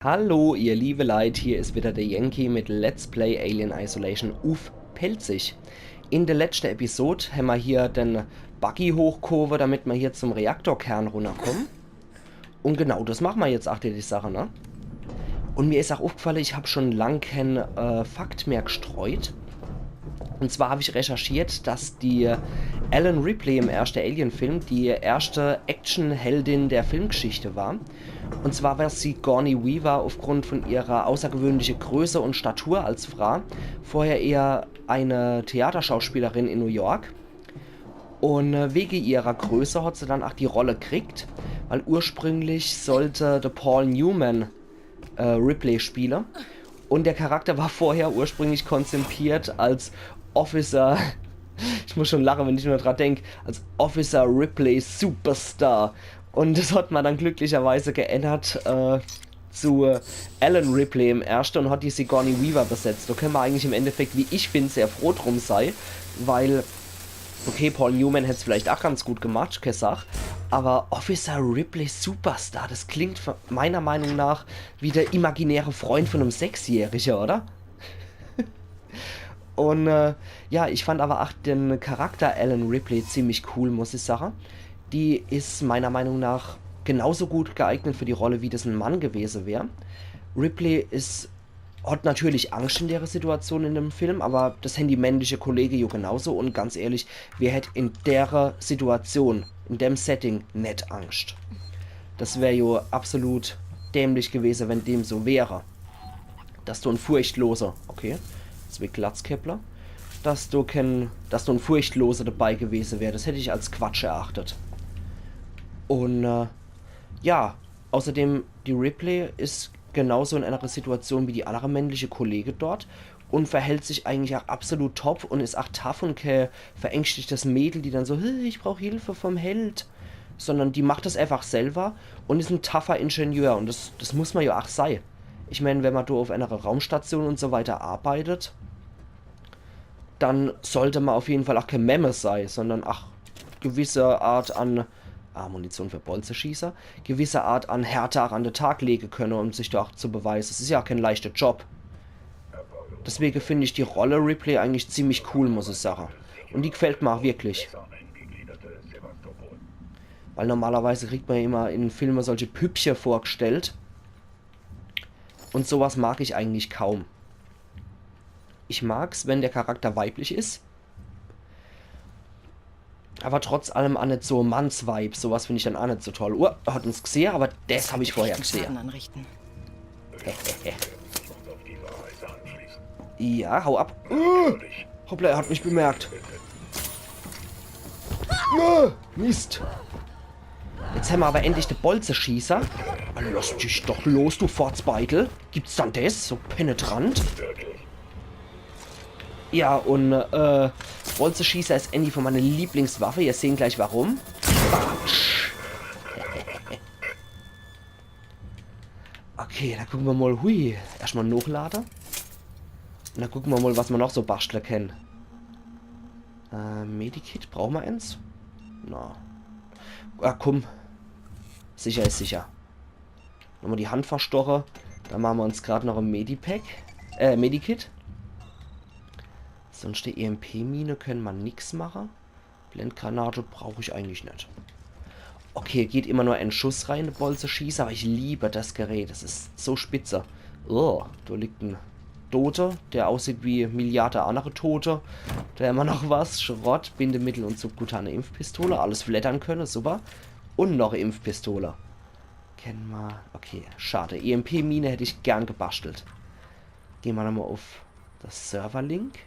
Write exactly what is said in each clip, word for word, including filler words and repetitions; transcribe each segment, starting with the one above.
Hallo, ihr liebe Leit, hier is wieder der Yankee mit Let's Play Alien Isolation uff Pälzisch. In der letschte Episod hämmer hier den Buggy hochgehowe, damit mer hier zum Reaktorkern runnerkommen. Und genau das machen mer jetzt, acht ihr die Sache, ne? Und mir is auch uffgefalle, ich hab schon lang kein, äh, Fakt mehr gestreut. Und zwar hab ich recherchiert, dass die Ellen Ripley im erschte Alien-Film die erschte Action-Heldin der Filmgeschichte war. Und zwar war Sigourney Weaver aufgrund von ihrer außergewöhnlichen Größe und Statur als Frau vorher eher eine Theaterschauspielerin in New York. Und, äh, wege ihrer Größe hat se dann auch die Rolle kriegt, weil ursprünglich sollte der Paul Newman, äh, Ripley spiele. Und der Charakter war vorher ursprünglich konzipiert als Officer, ich muss schon lache, wenn ich nur dran denk, als Officer Ripley Superstar. Und das hat man dann glücklicherweise geändert, äh, zu, äh, Ellen Ripley im erschte und hat die Sigourney Weaver besetzt. Da können wir eigentlich im Endeffekt, wie ich find, sehr froh drum sei, weil, okay, Paul Newman hätt's vielleicht auch ganz gut gemacht, keine Sach, aber Officer Ripley Superstar, das klingt für, meiner Meinung nach wie der imaginäre Freund von einem Sechsjährigen, oder? Und, äh, ja, ich fand aber auch den Charakter Ellen Ripley ziemlich cool, muss ich sagen. Die is meiner Meinung nach genauso gut geeignet für die Rolle, wie das ein Mann gewesen wär. Ripley is, hat natürlich Angst in der Situation in dem Film, aber das hän die männliche Kollege ja genauso. Und ganz ehrlich, wer hätt in der Situation, in dem Setting net Angst? Das wär ja absolut dämlich gewesen, wenn dem so wäre. Dass du ein Furchtloser, okay, das wär Glatzkäppler, dass du kein, dass du ein Furchtloser dabei gewesen wär, das hätt ich als Quatsch erachtet. Und, äh, ja, außerdem, die Ripley is genauso in einer Situation wie die andere männliche Kollege dort und verhält sich eigentlich auch absolut top und is auch tough und kein verängstigtes Mädel, die dann so, „Hö, ich brauch Hilfe vom Held“, sondern die macht das einfach selber und is ein tougher Ingenieur und das, das muss man ja auch sei. Ich mein, wenn man da auf einer Raumstation und so weiter arbeitet, dann sollte man auf jeden Fall auch kein Memme sei, sondern auch gewisse Art an, ah, Munition für Bolzeschießer, gewisse Art an Härte auch an den Tag legen können, um sich da auch zu beweisen. Es ist ja auch kein leichter Job. Deswegen finde ich die Rolle Ripley eigentlich ziemlich cool, muss ich sagen. Und die gefällt mir auch wirklich. Weil normalerweise kriegt man ja immer in Filmen solche Püppchen vorgestellt. Und sowas mag ich eigentlich kaum. Ich mag's, wenn der Charakter weiblich is. Aber trotz allem auch net so Mannsvibe. Sowas find ich dann auch net so toll. Oh, er hat uns gesehe, aber das hab ich vorher gesehe. Schaden anrichten. Ja, hau ab. Äh, hoppla, er hat mich bemerkt. Äh, Mist. Jetzt hämmer aber endlich de Bolzeschießer. Ah, lass dich doch los, du Fotzbeitel. Gibt's dann des? So penetrant. Ja, und, äh, Bolzeschießer is ääni von meine Lieblingswaffe. Ihr sehn gleich warum. Batsch. Okay, dann gucke mer mal. Hui, erschtmal nochlade. Und dann gucke mer mal, was mer noch so baschtle kenne. Äh, Medikit, brauche mer eens? Na. Ah, komm. Sicher is sicher. Nochmal die Hand verstoche. Dann mache mer uns grad noch e Medipack. Äh, Medikit. Sonst die E M P-Mine kenne mer nix mache. Blendgranate brauch ich eigentlich net. Okay, geht immer nur en Schuss rein, de Bolzeschießer, aber ich liebe das Gerät. Das is so spitze. Oh, da liegt en Tote, der aussieht wie Milliarde andere Tote. Da hämmer noch was. Schrott, Bindemittel und subkutane Impfpistole. Alles fleddern könne, super. Und noch Impfpistole. Kenne mer. Okay, schade. E M P-Mine hätt ich gern gebaschtelt. Geh mer nochmal auf das Serverlink.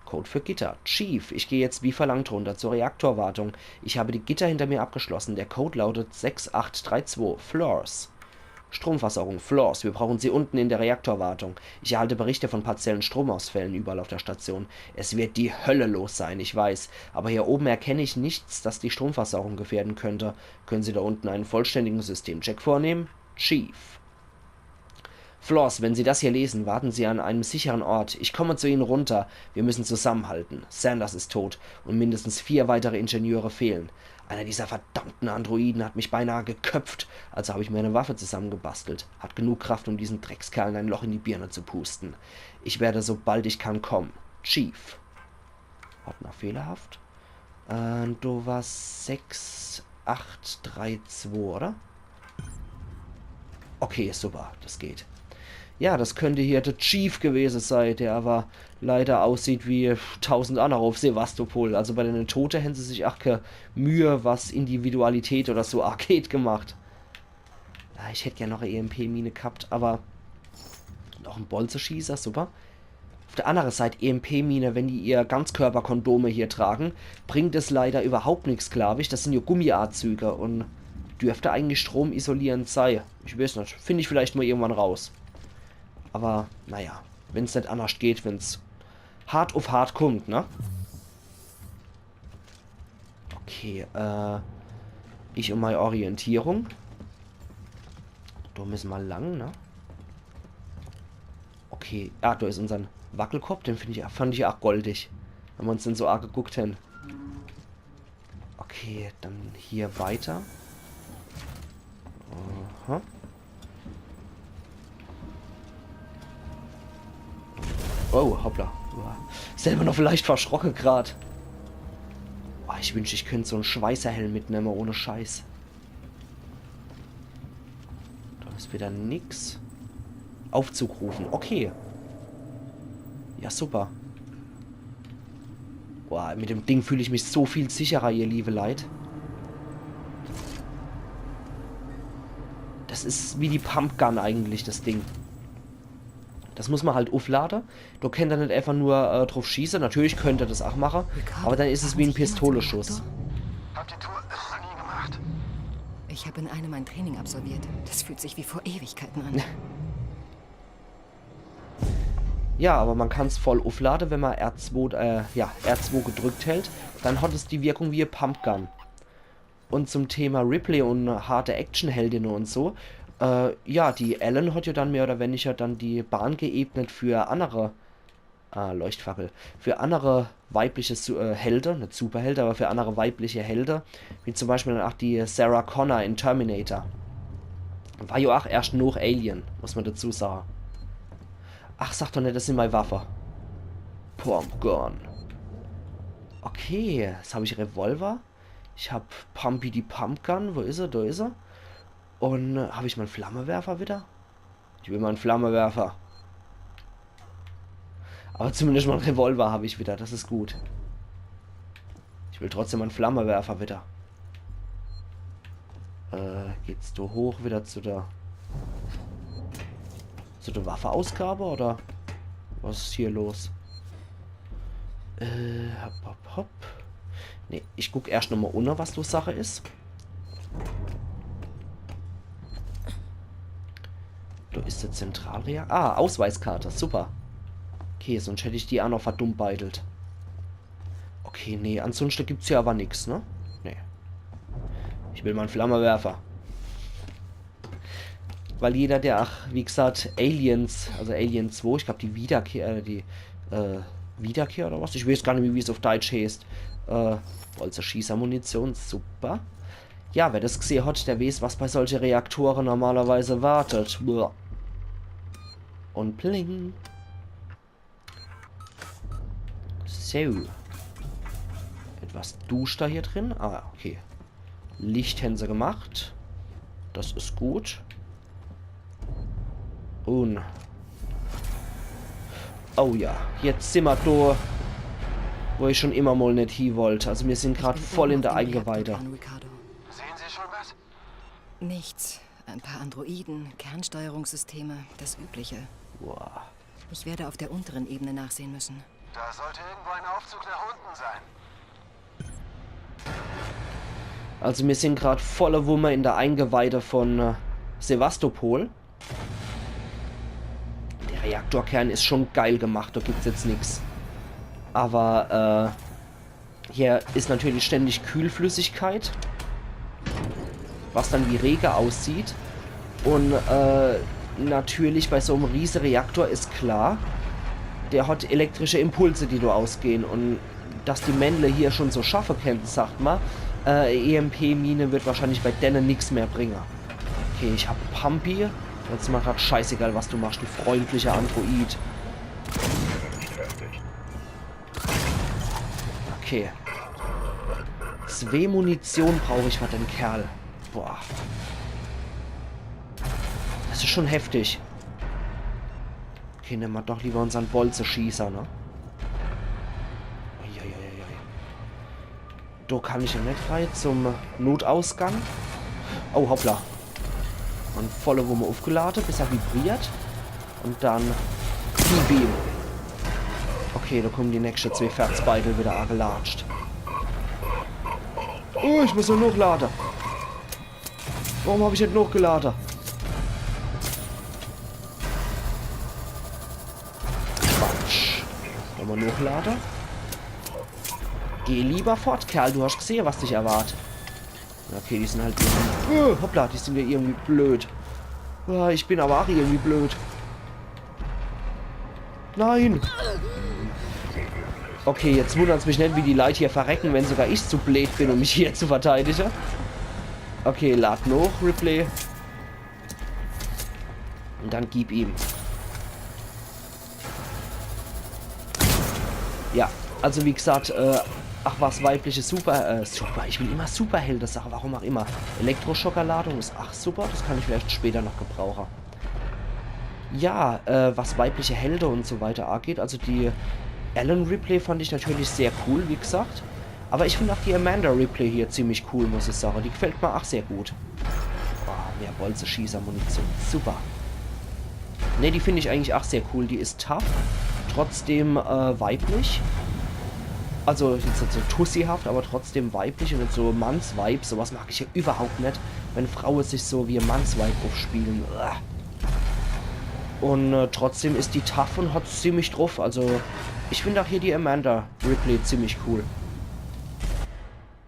Code für Gitter. Chief, ich gehe jetzt wie verlangt runter zur Reaktorwartung. Ich habe die Gitter hinter mir abgeschlossen. Der Code lautet sechs acht drei zwei. Floors. Stromversorgung. Floors, wir brauchen Sie unten in der Reaktorwartung. Ich erhalte Berichte von partiellen Stromausfällen überall auf der Station. Es wird die Hölle los sein, ich weiß. Aber hier oben erkenne ich nichts, das die Stromversorgung gefährden könnte. Können Sie da unten einen vollständigen Systemcheck vornehmen? Chief. Floors, wenn Sie das hier lesen, warten Sie an einem sicheren Ort. Ich komme zu Ihnen runter. Wir müssen zusammenhalten. Sanders ist tot und mindestens vier weitere Ingenieure fehlen. Einer dieser verdammten Androiden hat mich beinahe geköpft, also habe ich mir eine Waffe zusammengebastelt. Hat genug Kraft, um diesen Dreckskerlen ein Loch in die Birne zu pusten. Ich werde, sobald ich kann, kommen. Chief. Wart mol, fehlerhaft. Äh, do war sechs acht drei zwei, oder? Okay, super, das geht. Ja, das könnte hier der Chief gewese sei, der aber leider aussieht wie tausend andere auf Sevastopol. Also bei dene Tote hän se sich ach kä Mühe, was Individualität oder so ageht, gemacht. Ah, ich hätt gern noch e E M P-Mine gehabt, aber noch en Bolzeschießer, super. Auf der andere Seit E M P-Mine, wenn die ihr Ganzkörperkondome hier tragen, bringt es leider überhaupt nix, glaub ich. Das sind ja Gummianzüge und dürfte eigentlich stromisolierend sei. Ich weiß nicht, find ich vielleicht mal irgendwann raus. Aber naja, wenn's nicht anders geht, wenn's hart auf hart kommt, ne? Okay, äh, ich um meine Orientierung. Do müssen wir lang, ne? Okay, ah, do is unsern Wackelkopp, den find ich, fand ich auch goldig, wenn wir uns den so angeguckt haben. Okay, dann hier weiter. Aha. Oh, hoppla. Uah. Selber noch vielleicht verschrocke grad. Boah, ich wünsch, ich könnt so en Schweißerhelm mitnemme, ohne Scheiß. Do is wieder nix. Aufzug rufen, okay. Ja, super. Boah, mit dem Ding fühl ich mich so viel sicherer, ihr liebe Leit. Das is wie die Pumpgun eigentlich, das Ding. Das muss man halt uflade. Do könnt er net einfach nur äh, drauf schieße. Natürlich könnt er das auch mache, aber dann is es wie en Pistoleschuss. Habt ihr Tour nie gemacht? Ich habe in einem ein Training absolviert. Das fühlt sich wie vor Ewigkeiten an. Ja, aber man kann's voll uflade, wenn man R zwei, äh, ja, R zwei gedrückt hält, dann hat es die Wirkung wie e Pumpgun. Und zum Thema Ripley und harte Actionheldinnen und so, äh, ja, die Ellen hat ja dann mehr oder weniger dann die Bahn geebnet für andere, äh, Leuchtfackel, für andere weibliche Su äh, Helde, net Superhelde, aber für andere weibliche Helde, wie zum Beispiel dann auch die Sarah Connor in Terminator. War ja auch erst noch Alien, muss man dazu sagen. Ach, sag doch net, das sind meine Waffe. Pumpgun. Okay, jetzt hab ich Revolver. Ich hab Pumpy die Pumpgun. Wo is er? Do is er. Und äh, hab ich meinen Flammewerfer wieder? Ich will meinen Flammewerfer. Aber zumindest mal en Revolver hab ich wieder. Das is gut. Ich will trotzdem meinen Flammewerfer wieder. Äh, geht's do hoch wieder zu der zu der Waffeausgabe oder was is hier los? Äh, hopp, hopp, hopp. Nee, ich guck erst nochmal unne, was do Sache is. Do is der Zentralreaktor. Ah, Ausweiskarte, super. Okay, sonst hätt ich die auch noch verdummbeidelt. Okay, nee, ansonsten gibt's hier aber nix, ne? Nee. Ich will meinen Flammewerfer. Weil jeder, der, ach, wie gesagt, Aliens, also Alien zwei, ich glaub, die Wiederkehr, äh, die, äh, Wiederkehr oder was? Ich weiß gar nicht mehr, wie es auf Deutsch heißt. Äh, Bolzeschießermunition, super. Ja, wer das gesehen hat, der weiß, was bei solche Reaktore normalerweise wartet. Blah. Und pling. So. Etwas duster hier drin. Ah, okay. Licht hän se gemacht. Das is gut. Un. Oh ja, jetzt simmer do, wo ich schon immer mal net hie wollt. Also mir sind grad voll in der Eingeweide. Sehen Sie schon was? Nichts. Ein paar Androiden, Kernsteuerungssysteme, das Übliche. Boah. Ich werde auf der unteren Ebene nachsehen müssen. Da sollte irgendwo ein Aufzug nach unten sein. Also mir sind grad volle Wumme in der Eingeweide von äh, Sevastopol. Der Reaktorkern is schon geil gemacht, do gibt's jetzt nix. Aber äh, hier is natürlich ständig Kühlflüssigkeit, was dann wie Rege aussieht. Und äh, natürlich bei so em riese Reaktor is klar, der hat elektrische Impulse, die do ausgehen. Und dass die Männle hier schon so schaffe kennen, sagt ma, Äh, E M P-Mine wird wahrscheinlich bei denne nix mehr bringe. Okay, ich hab Pumpy. Jetzt is mer grad scheißegal, was du machst, du freundlicher Android. Okay. Zwee Munition brauch ich für den Kerl. Boah. Das is schon heftig. Okay, nemme mer doch lieber unsern Bolzeschießer, ne? Uiuiuiui. Do kann ich jo net rei zum Notausgang. Oh, hoppla. Un volle Wumme uffgelade, bis er vibriert. Un dann Beam. Okay, do kommen die nächste zwee Verzbeidel wieder agelatscht. Oh, ich muss nur nochlade. Warum hab ich net nochlade? Quatsch. Nochmal nochlade. Geh lieber fort, Kerl. Du hast gesehen, was dich erwartet. Okay, die sind halt irgendwie... Äh, hoppla, die sind ja irgendwie blöd. Ah, ich bin aber auch irgendwie blöd. Nein! Okay, jetzt wundert's mich net, wie die Leit hier verrecken, wenn sogar ich zu blöd bin, um mich hier zu verteidigen. Okay, lad noch, Ripley. Und dann gib ihm. Ja, also wie gesagt, äh, ach was, weibliche Super, äh, Super, ich will immer Superhelden sagen, warum auch immer. Elektroschocker-Ladung is ach super, das kann ich vielleicht später noch gebrauchen. Ja, äh, was weibliche Helde und so weiter angeht, also die Ellen Ripley fand ich natürlich sehr cool, wie gesagt. Aber ich find auch die Amanda Ripley hier ziemlich cool, muss ich sagen. Die gefällt mir auch sehr gut. Oh, mehr Bolzeschießer-Munition. Super. Ne, die find ich eigentlich auch sehr cool. Die is tough, trotzdem, äh, weiblich. Also jetzt net so tussyhaft, aber trotzdem weiblich und net so Mannsweib. Sowas mag ich ja überhaupt net, wenn Frauen sich so wie Mannsweib aufspielen. Uah. Und, äh, trotzdem is die tough und hat's ziemlich drauf. Also ich find auch hier die Amanda Ripley ziemlich cool.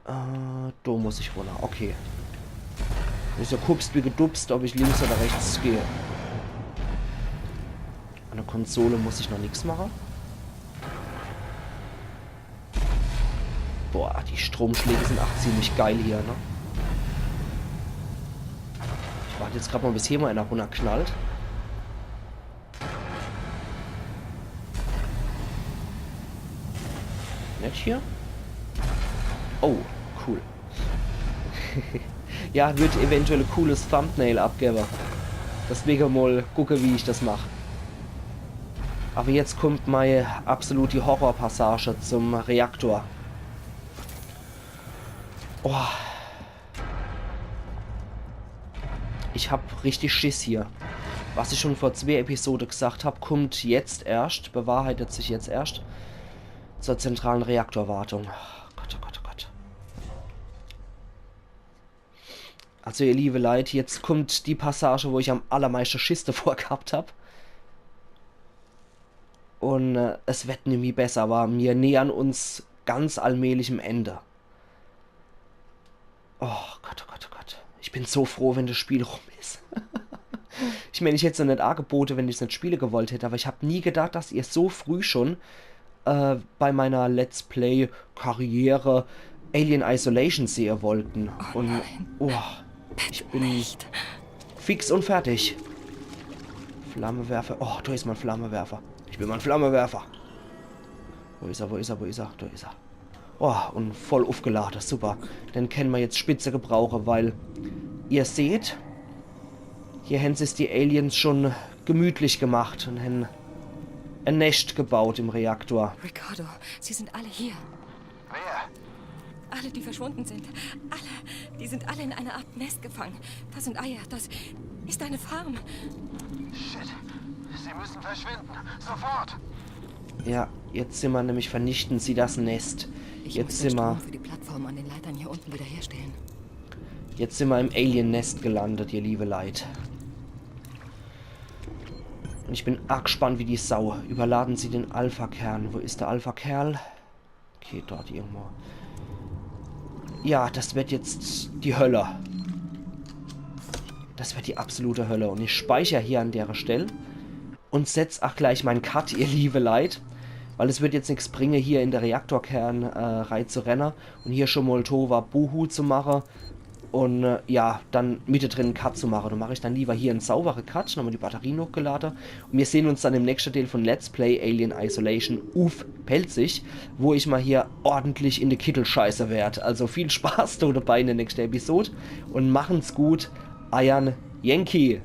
Äh, do muss ich runter. Okay. Is ja gehupst wie gedupst, ob ich links oder rechts gehe. An der Konsole muss ich noch nix machen. Boah, die Stromschläge sind auch ziemlich geil hier, ne? Ich warte jetzt grad mal, bis hier mal einer runterknallt. Net hier? Oh, cool. Ja, wird eventuell e cooles Thumbnail abgeben. Deswegen mal gucke, wie ich das mach. Aber jetzt kommt meine absolute Horrorpassage zum Reaktor. Oh. Ich hab richtig Schiss hier. Was ich schon vor zwei Episode gesagt hab, kommt jetzt erscht, bewahrheitet sich jetzt erscht zur zentralen Reaktorwartung. Oh Gott, oh Gott, oh Gott. Also ihr liebe Leit, jetzt kommt die Passage, wo ich am allermeiste Schiss davor gehabt hab. Und, äh, es wird nimmi besser, aber wir nähern uns ganz allmählich dem Ende. Oh Gott, oh Gott, oh Gott. Ich bin so froh, wenn das Spiel rum is. Ich mein, ich hätt's noch net angebote, wenn ich's net spiele gewollt hätt, aber ich hab nie gedacht, dass ihr so früh schon, äh, bei meiner Let's Play Karriere Alien Isolation sehe wollten. Und, oh, ich bin fix und fertig. Flammewerfer. Oh, do is mein Flammewerfer. Ich will mein Flammewerfer. Wo is er, wo is er, wo is er? Do is er. Oh, und voll uffgelade, super. Den kenne mer jetzt spitze gebrauche, weil ihr seht, hier hän sich's die Aliens schon gemütlich gemacht und hän e Nescht gebaut im Reaktor. Ricardo, sie sind alle hier. Wer? Alle, die verschwunden sind. Alle. Die sind alle in einer Art Nest gefangen. Das sind Eier. Das ist eine Farm. Shit. Sie müssen verschwinden. Sofort. Ja, jetzt simmer nämlich, vernichten sie das Nest. Ich Jetzt muss den simmer, Strom für die Plattform an den Leitern hier unten wiederherstellen. jetzt simmer im Alien-Nest gelandet, ihr liebe Leit. Und ich bin arg gespannt wie die Sau. Überladen Sie den Alpha-Kern. Wo is der Alpha-Kerl? Okay, dort irgendwo. Ja, das wird jetzt die Hölle. Das wird die absolute Hölle. Und ich speicher hier an dere Stell und setz ach gleich mein Cut, ihr liebe Leit. Weil es wird jetzt nix bringe, hier in de Reaktorkern äh, rei zu renne und hier schon mol Tohuwabohu zu mache und äh, ja, dann mittedrin en Cut zu mache. Do mach ich dann lieber hier en saubere Cut, nochmol die Batterie nochgelade und mir sehn uns dann im nächschte Deel von Let's Play Alien Isolation uff Pälzisch, wo ich mol hier ordentlich in de Kittel scheiße werd. Also viel Spaß do dabei in de nächschte Episode und machen's gut, eiern Yankee.